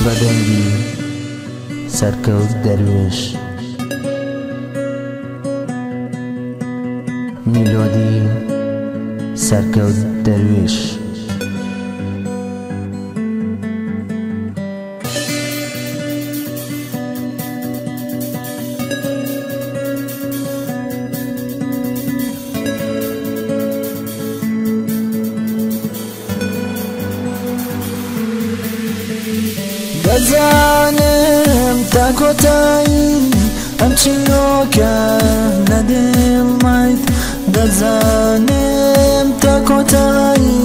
بە دەنگی سەرکەوت دەروێش. میلۆدی سەرکەوت دەروێش. دەزانم تا کۆتایی ئەم چیرۆکە نەدڵمایت، دەزانم تا کۆتایی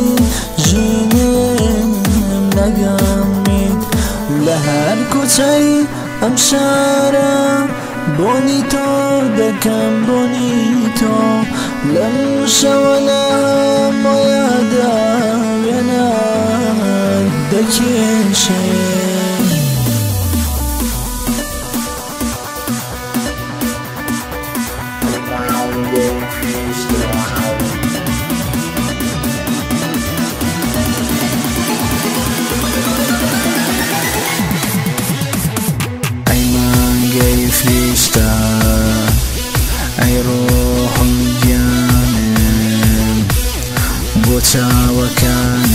ژینم لەگەڵمیت. لە هەر کوچەی ئەم شارە بۆنی تۆ دەکەم، بۆنی تۆ لەم شەوە لە هەموویادا وێنای دەکێشێ. ئەی مانگەی فریشتە، ئەی ڕۆحم گیانم، بۆ چاوەکانت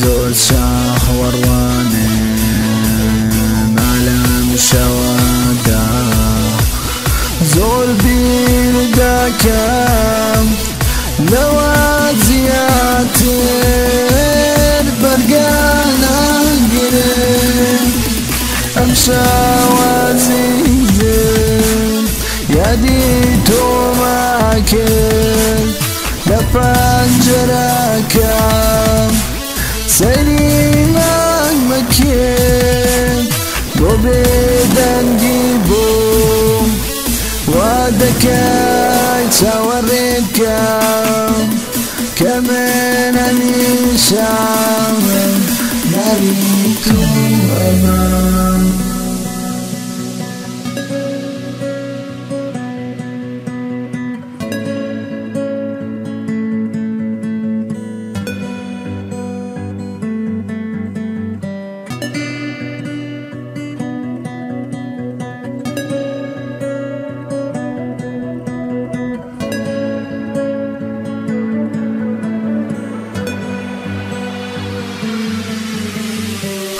زۆر چاوەڕوانم. ئالەم شەوەدا زۆر بیر دەکەم، لەوە زیاتر بەرگە ناگرم. ئەم شەوە عەزیزم یادی تۆمان کرد، لە پەنجەرەکەم سەیری مانگ مەکرد، بۆ بێدەنگی بووم وا دەکەی چاوەڕێت بکەم کە من هەمیشە ناوی تۆ ئەمام.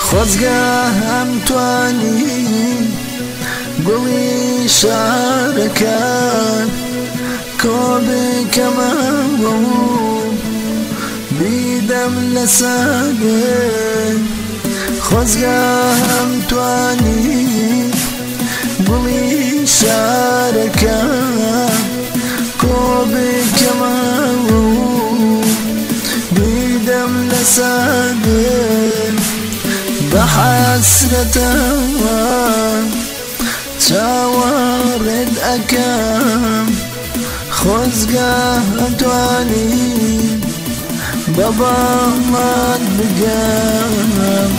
خۆزگە هەمتوانی گوڵی شارەکان کۆ بکەمەوە و بیدەم لەسەرت. خۆزگە هەمتوانی گوڵی شارەکان کۆ بکەمەوە و بیدەم لەسەرت. بە حەسرەتەوە چاوەڕێت ئەکەم، خۆزگە ئەتوانی بە باڵات بگەم،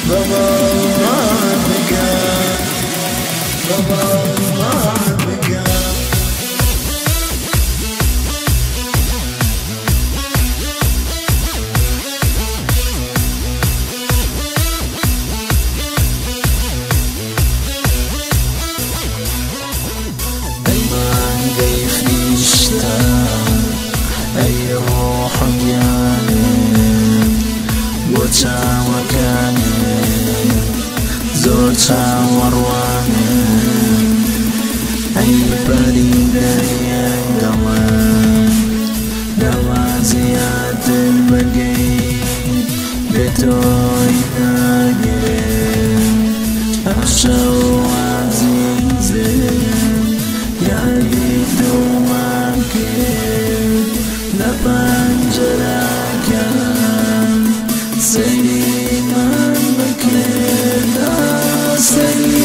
بە باڵات بگەم، بە باڵات بگەم. ئەی مانگەی فریشتە، ئەی ڕۆحم گیانم، بۆ چاوەکانت زۆر چاوەڕوانم. ئەی پەریدەی دڵم، لەوە زیاتر بەرگەی بێ تۆی ناگرم. ئەم شەو عەزیزم یادی تۆمان کرد، لە پەنجەرەکەم سەیری من بکرد، سەیری